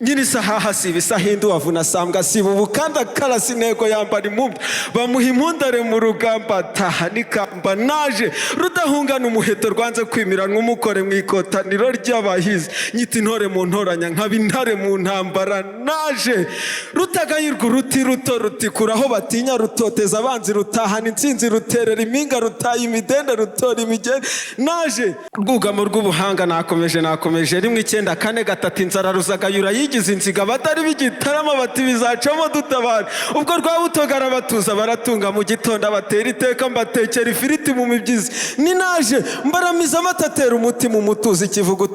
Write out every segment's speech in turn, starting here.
Nyiri isahaha siba isahindu wavuna sambwa siba ubukanda karasa intego yambara impumbi bamuha impundare mu rugamba taha n'ikamba. Naje rudahungana umuheto rwanze kwimiranwa umukore mu ikotaniro ry'abahizi, nyita intore mu ntoranya nkaba intare mu ntambara. Naje rutagayirwa uruti ruto rutikura aho batinya, rutoteza abanzi rutahana intsinzi, ruterera impinga rutaye imidende rutora imigende. Naje rwugamo rw'ubuhanga, nakomeje nakomeje 1 9 4 3 inzara ruzagayura yigize inziga abatari b'igitarama bati bizacamo dutabara. Ubwo rwabutogara batuza baratunga mu gitondo abatera iteka mbatekera ifiriti mu mibyizi. Ni naje mbaramiza amata atera umutima umutuzo ikivugo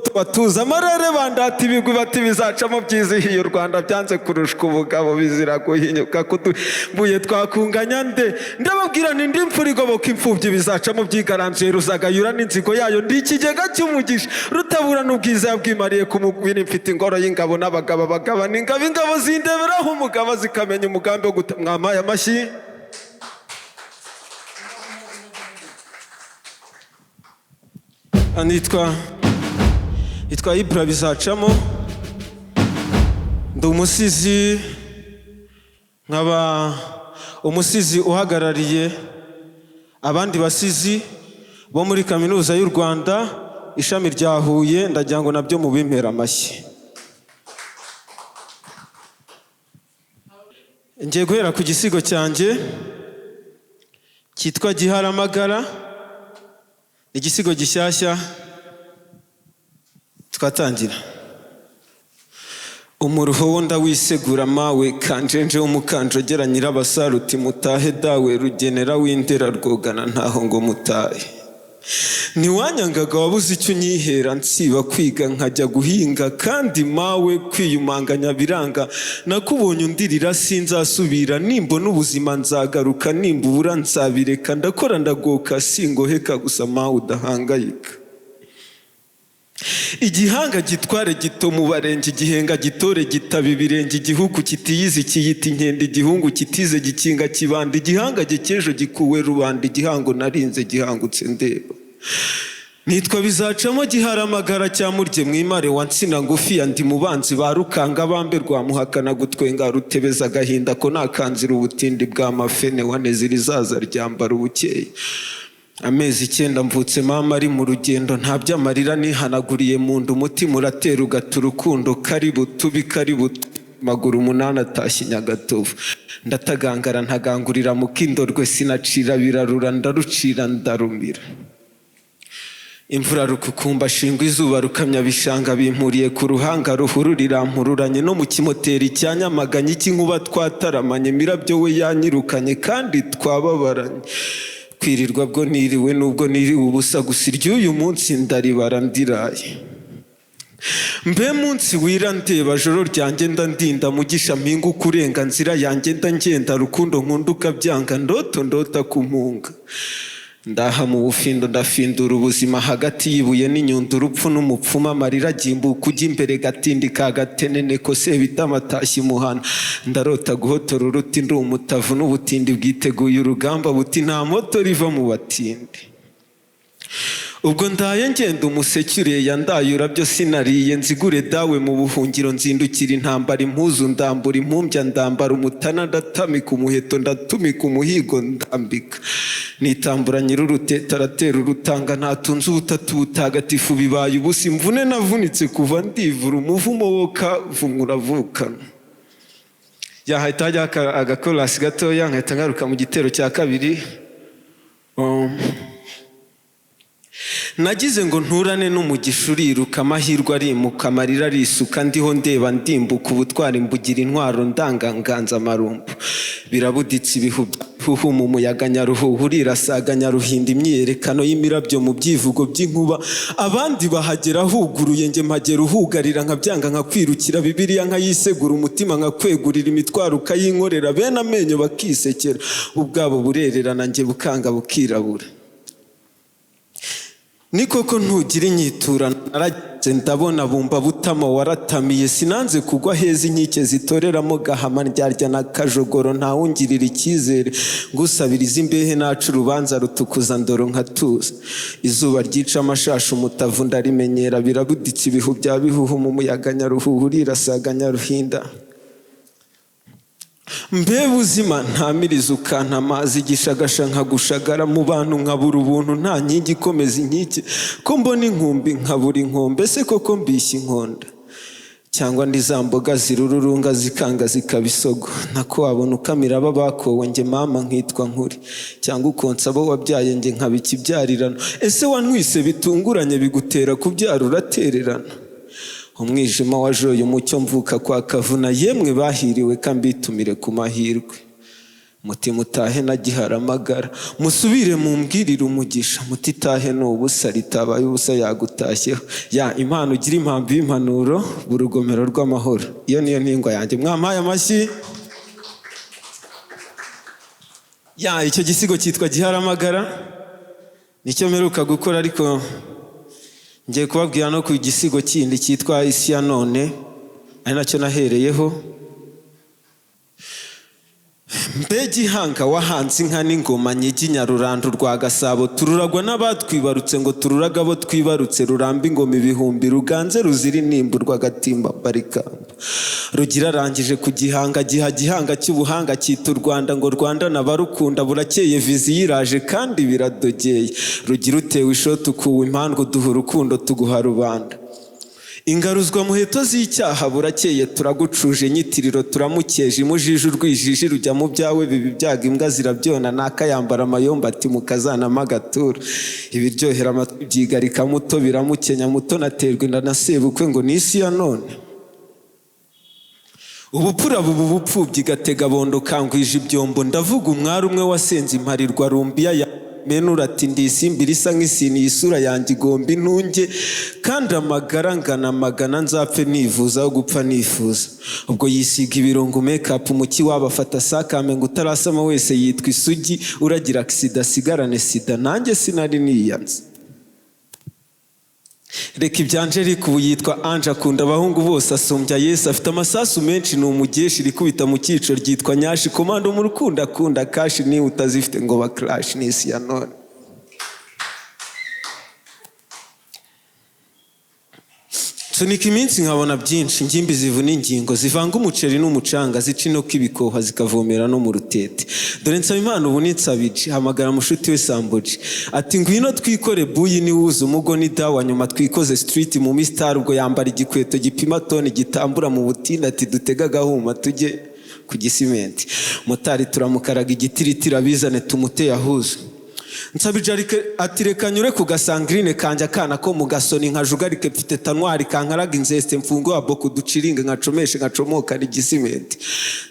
tubatuza amarere bandata ibigwi bati bizacamo byizihiye u Rwanda byanze kurushwa ubugabo bizira guhinyuka kutubuye twakunganya nde. Ndababwira nti ndi imfura igoboka imfubyi, bizacamo byigaranzuye ruzagayura n'inzigo yayo, ndi ikigega cy'umugisha rutabura n'ubwiza yabwimariye ku mugwini. Mfite ingoro y'ingabo n'abagabo bagabana ingabo, ingabo zindeberaho umugabo zikamenya umugambi wo guta. Mwamaye amashyi. Nitwa Ibra Bizacamo, ndi umusizi, nkaba umusizi uhagarariye abandi basizi bo muri Kaminuza y'u Rwanda ishami rya Huye. Ndagira ngo nabyo mubimpera amashyi. Ngiye guhera ku gisigo cyanjye cyitwa Giharamagara, igisigo gishyashya. Twatangira. Umuruho wo ndawisegura mawe, kanjenje w'umukanjogera nyirabasaruti mutahe dawe, rugenera w'indera rwogana ntaho ngo mutahe. Ntiwanyangaga wabuze icyo unyihera, nsiba kwiga nkajya guhinga, kandi mawe kwiyumanganya biranga. Nakubonye undirira sinzasubira, nimbona ubuzima nzagaruka, nimbubura nzabireka, ndakora ndagoka singoheka, gusa mawe udahangayika. Igihanga gitware gito mu barenge, igihenga gitore gitaba ibirenge, igihugu kitiyizi kiyita inkende, igihungu kitize gikinga kibanda, igihanga gikejo gikuwe rubanda, igihango narinze gihangutse ndeba. Nitwa Bizacamo Giharamagara cya murye mwimare wa nsina ngufi ya ndi mubanzi ba rukanga bambe rwa muhakana gutwenga rutebeza agahinda ko nakanzira ubutindi bwa mafene waneze irizaza ryambara ubukeye. Amezi 9 mvutse mama ari mu rugendo, nta by'amarira nihanaguriye mu nda, umutima uratera ugata urukundo, karibu tubi karibu maguru 8 atashye Nyagatovu. Ndatagangara ntagangurira mu kindorwe, sinacira birarura ndarucira ndarumira. Imvura rukukumba shingwa izuba rukamya bishanga bimpuriye ku ruhanga, ruhuru rirampururanye no mu kimoteri cya Nyamaganye, cy'inkuba twataramanye, mirabyo we yanyirukanye kandi twababaranye. Kwirirwa bwo niriwe nubwo niriwe ubusa, gusa iry'uyu munsi ndaribara ndiraye. Mbe munsi wira ndeba joro ryanjye ndandinda mugisha mpinguka urenganzira yanjye ndangenda rukundo nkunda ukabyanga ndoto ndota kumpunga. Ndaha mu bufindo ndafindura ubuzima hagati y'ibuye n'inyundo, urupfu n'umupfumu, amarira agimbuka ujya imbere gatindi ka gatenene ko sebitama atashye imuhana. Ndarota guhotora uruti ndi umutavu n'ubutindi bwiteguye urugamba buti nta moto riva mu batindi. Ubwo ndaye ngenda umuseke ureya ndayura byo sinariye, nzigure dawe mu buhungiro, nzindukira intambara impuzu ndambura impumbya ndambara umutana ndatamika umuheto ndatumika umuhigo ndambika. Nitambura nyir'uruteta aratera urutanga ntatunze ubutatu butagatifu bibaye ubusa, imvune navunitse kuva ndivura umuvumo wo kavumwa uravukana. Yahita hajyaho agakorasi gatoya nkahita ngaruka mu gitero cya kabiri. Nagize ngo nturane n'umugisha uriruka, amahirwe arimuka, amarira arisuka, ndiho ndeba ndimbuka, ubutwari mbugira intwaro ndanganganza amarumbu. Birabuditse ibihu huhu mu muyaga nyaruhuhu urirasaga nyaruhinda, imyiyerekano y'imirabyo mu byivugo by'inkuba. Abandi bahagera huguruye, njye mpagera uhugarira, nkabyanga nkakwirukira, Bibiliya nkayisegura, umutima nkakwegurira, imitwaro ukayinkorera, bene amenyo bakisekera, ubwabo burererana njye bukanga bukirabura. Ni koko ntugira inyitura, Ndabona bumba butama waratamiye, sinanze kugwa heza inkike zitoreramo gahama, ndyarya na kajogoro, ntawungirira icyizere ngusabiriza imbehe, naca urubanza rutukuza ndoro nkatuza. Izuba ryica amashashi umutavu ndarimenyera, birabuditse ibihu bya bihuhu mu muyaga, nyaruhuhu urirasaga nyaruhinda. Mbe buzima, ntamiriza ukantamaza, igishagasha nkagushagara mu bantu, nkabura ubuntu, nta nkingi ikomeza inkike, ko mbona inkumbi nkabura inkombe, se koko mbishya inkonda cyangwa ndi za mboga zirururunga zikanga zikaba isogo? Nako wabona ukamira aba bakowe, njye mama nkitwa nkuri, cyangwa ukonsa abo wabyaye, njye nkaba ikibyarirano. Ese wantwise bitunguranye bigutera kubyara uratererana? Umwijima wajoye umucyo mvuka kwa kavuna, yemwe bahiriwe kambitumire ku mahirwe. Muti mutahe na giharamagara, musubire mumbwirire umugisha, mutitahe ni ubusa ritabaye ubusa yagutashyeho. Ya impano ugira impamvu y'impanuro, burugomero rw'amahoro, iyo niyo ntingwa yanjye. Mwampaye amashyi. Ya, icyo gisigo cyitwa Giharamagara, nicyo mperuka gukora, ariko ngiye kubabwira no ku gisigo kindi cyitwa Isi ya None, ari nacyo nahereyeho. Mbe Gihanga wahanze inka n'ingoma, Nyiginya Rurando rwa Gasabo, tururagwa n'abatwibarutse ngo tururaga abo twibarutse, ruramba ingoma ibihumbi, ruganze ruzira inimbu, rw'agatimba barikamba. Rugira arangije ku gihanga, giha gihanga cy'ubuhanga, cyita u Rwanda ngo Rwanda n'abarukunda. Burakeye vizi yiraje kandi biradogeye, Rugira utewe ishoti ukuwe impandwa, uduha urukundo tuguha rubanda. Ingaruzwa muheto z'icyaha, burakeye turagucuje, nyitiriro turamukeje, imujije urwijiji rujya mu byawe, biba ibyago imbwa zirabyona, nakayambara amayomba ati mukazanamo agatura. Ibiryohera amatwi byigarika muto, biramukenya muto, naterwa inda na sebukwe ngo ni isi ya none. Ubupfura buba ubupfubyi, gatega bondo kangwije ibyombo, ndavuga umwari umwe wasenze imparirwa rumbiya ya menura ati ndi isimbi risa nk'isini, isura yanjye igomba intunge, kandi amagara ngana magana, nzapfe nivuza aho gupfa nifuza. Ubwo yisiga ibirungo make-up, umuki wabo afata sakame, ngo utarasama wese yitwa isugi, uragira sida asigarane sida, nanjye sinari niyanze. Reka ibya Angelique, ubu yitwa Ange, akunda abahungu bose, asumbya Yesu, afite amasasu menshi, ni umugeshi, rikubita mu cyico ryitwa nyashi, komando mu rukundo, akunda cash, niba utazifite ngo ba crash. N'isi ya none. Nsunika iminsi nkabona byinshi, ingimbi zivuna ingingo, zivanga umuceri n'umucanga, zica inoka ibikohwa, zikavomera no mu rutete. Dore Nsabimana ubu ni Nsabiji, hamagara mushuti we Samboji ati ngwino twikore buyi, niwuza umugo ni dawa, nyuma twikoze street mu misitari. Ubwo yambara igikweto gipima toni, gitambura mu butinde, ati dutege agahuma tujye ku gisimenti. Motari turamukaraga igitiritiri, abizane tumuteye ahuze. Nsabije ati reka nyure ku gasangirine kanjye, akana ko mu gasoni, nkajugarike, mfite tanwari kankaraga inzeste, mfunge wa boko duciringe, nkacomeshe nkacomokana igisimenti.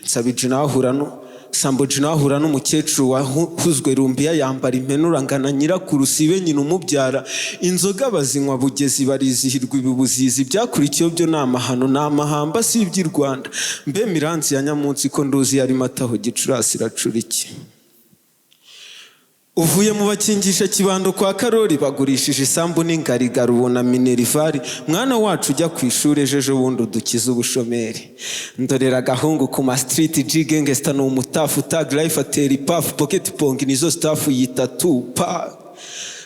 Nsabije nawe ahura no Samboji nawe ahura n'umukecuru wahuzwe rumbiya, yambara impenura ngana nyirakuru sibe nyina umubyara. Inzoga bazinywa bugezi, barizihirwa ibibuzizi, byakurikiyeho byo ni amahano, ni amahamba, si iby'i Rwanda. Mbe miranzi ya nyamunsi, ko nduzi yarimo ataho Gicurasi iracura iki? Uvuye mu bakingisha kibando kwa Karori, bagurishije isambu n'ingarigara, ubona minerval. Mwana wacu ujya ku ishuri ejo ejo bundi udukize ubushomeri. Ndorera agahungu ku ma street G gangster, ni umutafu tag life, atera ipafu pocket pong, nizo staff yita tu pa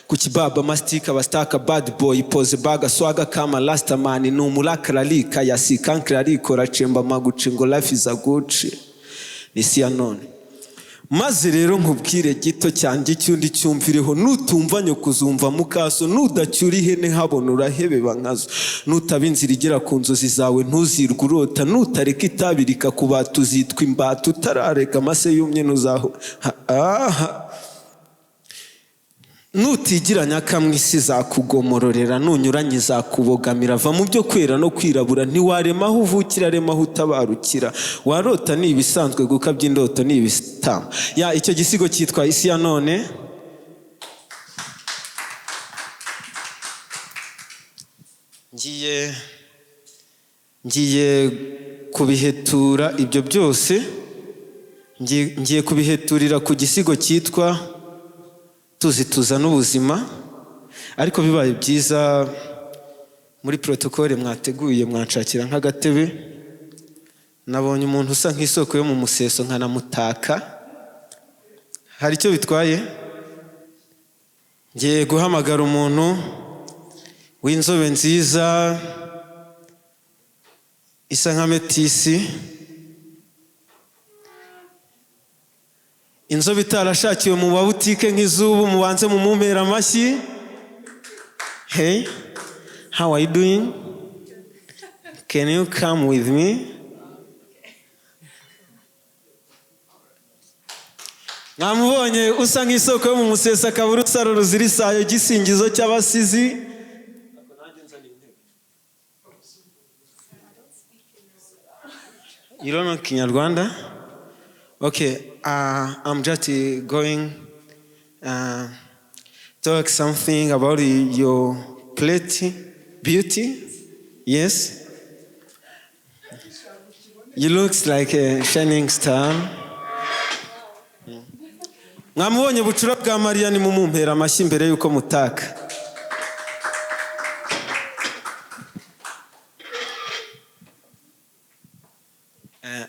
ku kibaba mastika abastaka bad boy pose baga swaga kama rastaman, ni umurakararika yasikankira arikora cemba maguci ngo life is a gucci. Ni isi ya none. Maze rero nkubwire gito cyanjye, icyundi cyumvireho: nutumva nyoko uzumva mukaso, nudacyura ihene habona urahebeba nkazo, nutaba inzira igera ku nzozi zawe ntuzirwe urota, nutareka itabi rikakubata uzitwa imbata, utarareka amase yumye ntuzaho aha, nutigira nyakamwe isi izakugomororera, nunyuranye izakubogamira. Va mu byo kwera no kwirabura, ntiwarema aho uvukira, rema aho utabarukira. Warota ni ibisanzwe, gukabya indoto ni ibitamba. Ya, icyo gisigo cyitwa Isi ya None. Ngiye kubihetura ibyo byose, ngiye kubiheturira ku gisigo cyitwa Tuzituza n'Ubuzima, ariko bibaye byiza. Muri protocole mwateguye mwanshakira nk'agatebe. Nabonye umuntu usa nk'isoko yo mu museso nkanamutaka. Hari icyo bitwaye? Ngiye guhamagara umuntu w'inzobe nziza isa nka metisi, inzobe itarashakiwe mu mabutike nk'izubu. Mubanze mumumpera amashyi. Hey, how are you doing? Can you come with me? Mwamubonye, usa nk'isoko yo mu museso, akaba urusaro ruzira isayo, igisingizo cy'abasizi. You don't know Kinyarwanda? Okay, I'm just going talk something about your plate beauty. Yes? You looks like a shining star. Mwamubonye, bucura bwa Mariya, ni mumumpera amashyi mbere y'uko mutaka.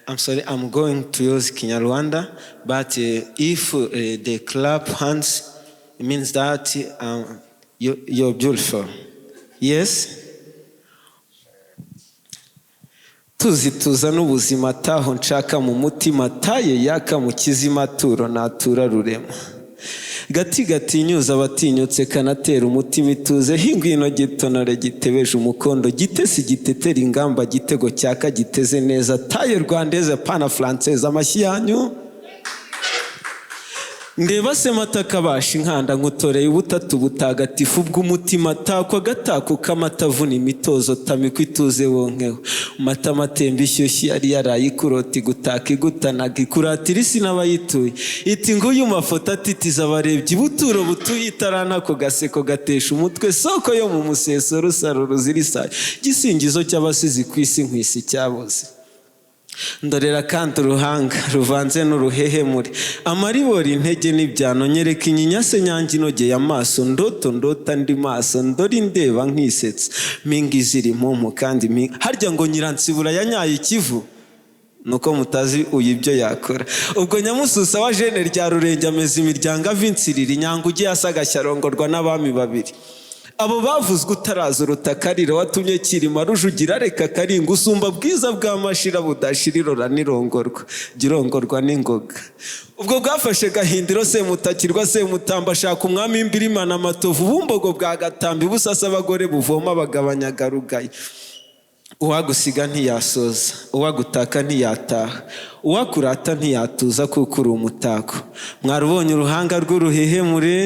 I'm sorry, I'm going to use Kinyarwanda, but if they clap hands, it means that you're beautiful. Yes? Tuzi tuza n'ubuzima taho nshaka mu mutima taye yaka mu kizima turo natura rurema gati gatinyuza abatinyutse kanatera umutima ituze hingwino gitonore gitebeje umukondo gitesi gitetera ingamba gitego cyaka giteze neza taye rwandaise pana française. Amashyi yanyu. Ndeba se mata kabasha inkanda nkutoreye ubutatu butagatifu bw'umutima takwa agatako k'amata avuna imitozo tamikwa ituze wonkeho mata matemba ishyushyu yari yaraye ikurota igutaka igutanaga ikuratira isi n'abayituye iti nguyu mafoto atitiza abarebyi buturo butuye itaranako gaseko gatesha umutwe soko yo mu museso rusaro ruzira isayo gisingizo cy'abasizi ku isi nkwisi cyabuze. Ndorera kandi uruhanga ruvanze n'uruhehemure amaribori intege n'ibyano nyereka inyinya se nyange inogeye amaso ndoto ndota ndi maso ndori ndeba nkisetsa mpinga iziri impumu kandi mpinga harya ngo nyiransibura yanyaye ikivu nuko mutazi uyu ibyo yakora. Ubwo nyamususa wa jene rya Rurenge ameza imiryango ava insirira inyanga ugiye asaga arongorwa n'abami babiri abo bavuzwe utaraza urutakarira watumye Kirima Rujugira reka karinga usumba bwiza bwa Mashira budashira irora n'irongorwa jya urongorwa n'ingoga. Ubwo bwafashe Gahindiro Semutakirwa Semutamba ashaka umwami w'Imbirimana Amatovu Bumbogo bwa Gatambi busasa abagore buvoma bagabanyaga. Uwagusiga ntiyasoza, uwagutaka ntiyataha, uwakurata ntiyatuza kuko uri umutako. Mwarubonye uruhanga rw'uruhehemure,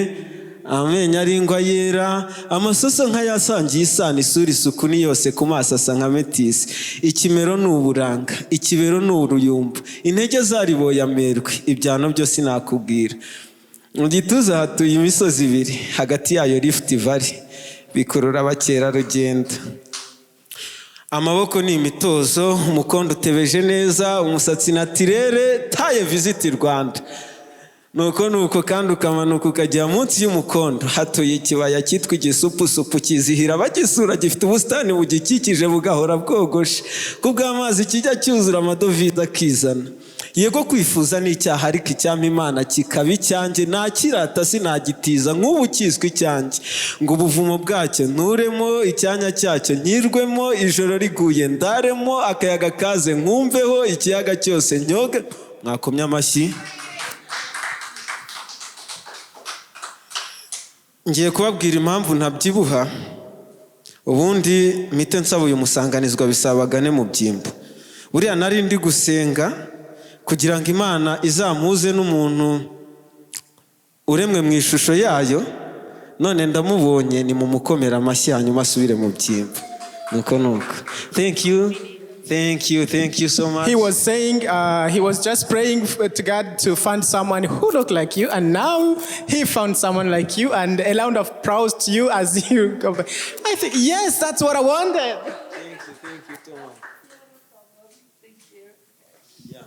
amenyo ari ingwa yera, amasoso nk'ayasangiye isano, isura isuku ni yose, ku maso asa nka metisi. Ikimero ni uburanga, ikibero ni uruyumbu, intege zariboye amerwe, ibyano byo sinakubwira. Mu gituza hatuye imisozi ibiri, hagati yayo Rift Valley, bikurura abakerarugendo. Amaboko ni imitozo, umukondo utebeje neza, umusatsi naturelle, taye Visit Rwanda. Nuko nuko kandi ukamanuka ukajya munsi y'umukondo hatuye ikibaya cyitwa Igisupusupu kizihira abagisura, gifite ubusitani bugikikije bugahora bwogoshe ku bw'amazi kijya cyuzura amadovize akizana. Yego, kwifuza ni icyaha, ariko icyampa Imana kikaba icyanjye nakirata sinagitiza nk'ubu kiswe icyanjye ngo ubuvumo bwacyo nturemo, icyanya cyacyo nyirwemo, ijoro riguye ndaremo, akayaga kaze nkumveho, ikiyaga cyose nyoge. Mwakomye amashyi. Ngiye kubabwira impamvu ntabyibuha, ubundi mpite nsaba uyu musanganizwa bisabagane mu byimbo. Buriya nari ndi gusenga kugira ngo Imana izamuze n'umuntu uremwe mu ishusho yayo, none ndamubonye. Ni mu mukomera amashyi hanyuma asubire mu byimbo. Nuko nuko, thank you, thank you, thank you so much. He was saying he was just praying to God to find someone who looked like you, and now he found someone like you, and a round of applause to you as you go. I think, yes, that's what I wanted. Thank you, thank you so much. Yeah.